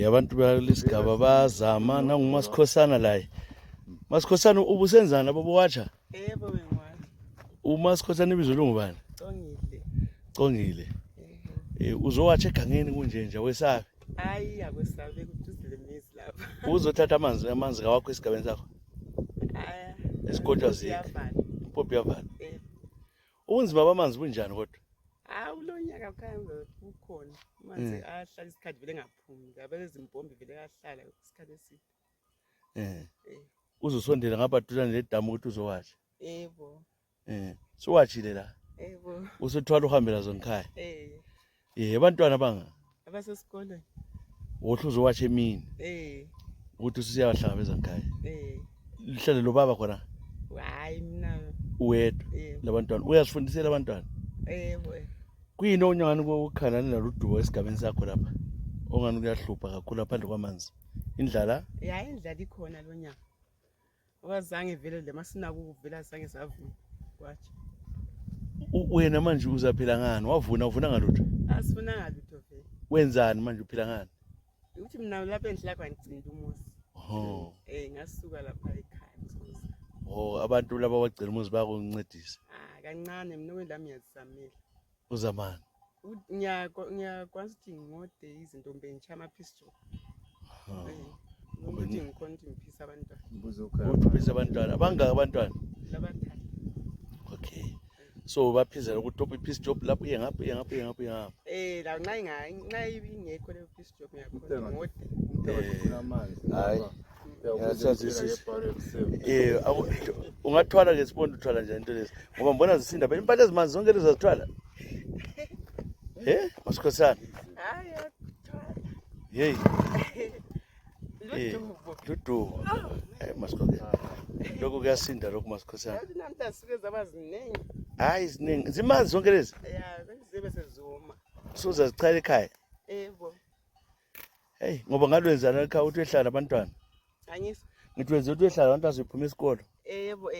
Abantu balesigaba bazama nanguMasikhosana la. Masikhosana ubusenzana babo wacha? Yebo ngwazi. uMasikhosana ibizo lungubani? Congile. Uzowatsha egangeni kunje nje wesabe? Hayi akwesabe kuduzile imizi lapha. Uzothatha amanzi kawakho esigabeni sakho? Esigodwa zikhe. Impompi yavala. Ubunzima bamanzi bunjani kodwa? Ulonyaka kuhambe kukhona. Amanzi ahlala isikhathi vele ngaphumi. Ngabe izimpompi vele ahlala isikhathi eside. Uzosondela ngapha duzane ledamu ukuthi uzowatsha? Yebo. Suwatshile la? Yebo. Usuthwala uhambela zona ekhaya? Abantwana banga? Abasesikolweni. Wohlu uzowatsha emini? Ukuthi usiyahlangabeza ekhaya? Lihlale lo baba khona? Hayi mina. Uwedwa labantwana uyasifundisela abantwana? Yebo. Kuyini onyangani kokukhala nalodubo esigabeni sakho lapha? Ongani kuyahlupha kakhulu aphandle kwamanzi. Indlala? Indlala ikhona lo nyaka. Wazange vele le masinako ukuvela sange savuna kwathi. Wena manje uzaphila ngani? Uvuna ngalutho? Asifuna ngalutho vele. Wenzani manje uphila ngani? Ukuthi mina lapha endlala kwangicina umuzi. Ngasuka lapha ekhaya. Abantu laba wagcina umuzi bayakuncedisa? Kancane mina okwelami ngiyazizamela. Uzamani? Ngiyakwazi ukuthi ngingode izintombi engitsha ama-piece job. Ukuthi ngikhona ukuthi ngiphisa abantwana. Uphisa abantwana. Abangaka abantwana? Labathathu. Okay. So baphizela ukuthi uphi piece job lapho uye ngapha uye ngapha uye ngapha uye ngapha. La nxa ingekho le piece job ngiyakhona ngode. Hayi. Ungathwala ngesipondo uthwala njani into lezi? Ngoba mbona zisinda phela impahla ezimanzi zonke lezi zithwala. Masikhosana. Hayi yathwala. Hey. Ludubo. Masikhosana. Lokho kuyasinda lokho Masikhosana. Yazi namhla sike zaba ziningi. Hayi ziningi. Zimanzi zonke lezi? Zibe sezuma. Suzazichala ekhaya? Yebo. Hey, ngoba ngalwenzana ekhaya uthi ehlala abantwana. Anyisi. Ngithi wenza ukuthi ehlala abantwana siphuma isikolo. Yebo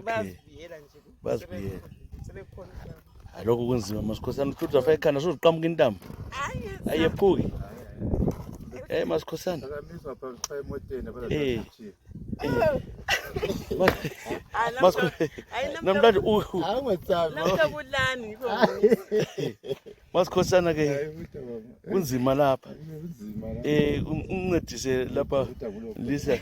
Baziviyela nje. Baziviyela. Sebekhona la. Lokho kunzima Masikhosana ukuthi uzafaka ekhanda soziqhamuka intamo. Ayephuki. Masikhosana. Akamiswa pha emoteni Namhlanje Masikhosana ke kunzima lapha. Uncedise lapha lisa.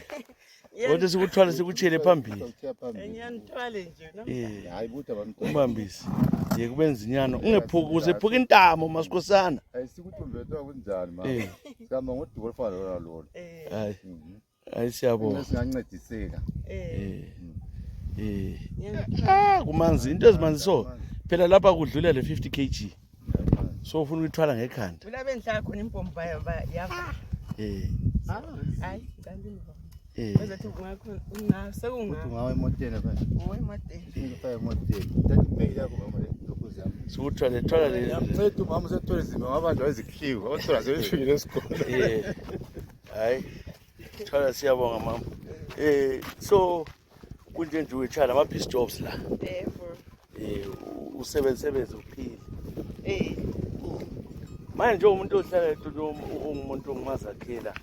Kodwa sikuthwala sikuchele phambili. Ngiyanithwale nje hayi buta bamntwana. Umbambisi. Kubenza inyano. Ungephuki uzephuka intamo Masikhosana. Ayisikuthumbe kunjani mama. Sihamba ngodubo olufana lolo. Hayi siyabonga. Singancediseka. Kumanzi into ezimanzi so. Phela lapha kudlula le 50 kg. So ufuna ukuyithwala ngekhanda. Kulabe ndla khona impompi yava. Hayi kanti Wazathi ngakho ungawa emoteni phela. Emoteni. Ngifaya emoteni. Thathi ipeki yakho mama lokhuzi yami. Sukuthwala le. Yamfethu mama sethwele zima wabanjwa ezikhiwe. Awuthola sebefikile esikole. Hayi. Thwala siyabonga mama. So kunje nje uyichana ama piece jobs la. Usebenze uphile. Manje umuntu ohlala etulo ungumuntu ongumazakhela.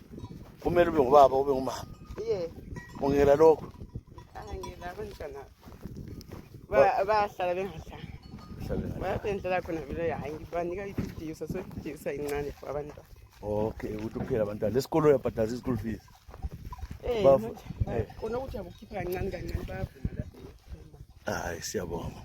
Kumele ube ngubaba ube ngumama. Ungela lokho. Angela abantwana. Bahlala bengahlanga. Bayaphendla khona vele hayi banika i50 usasebenzisa incane for abantwana. Okay, ukuthi uphela abantwana. Lesikolo uyabhadala school fees. Kunokuthi abukhipha kancane bayavuma lapho. Hayi siyabonga.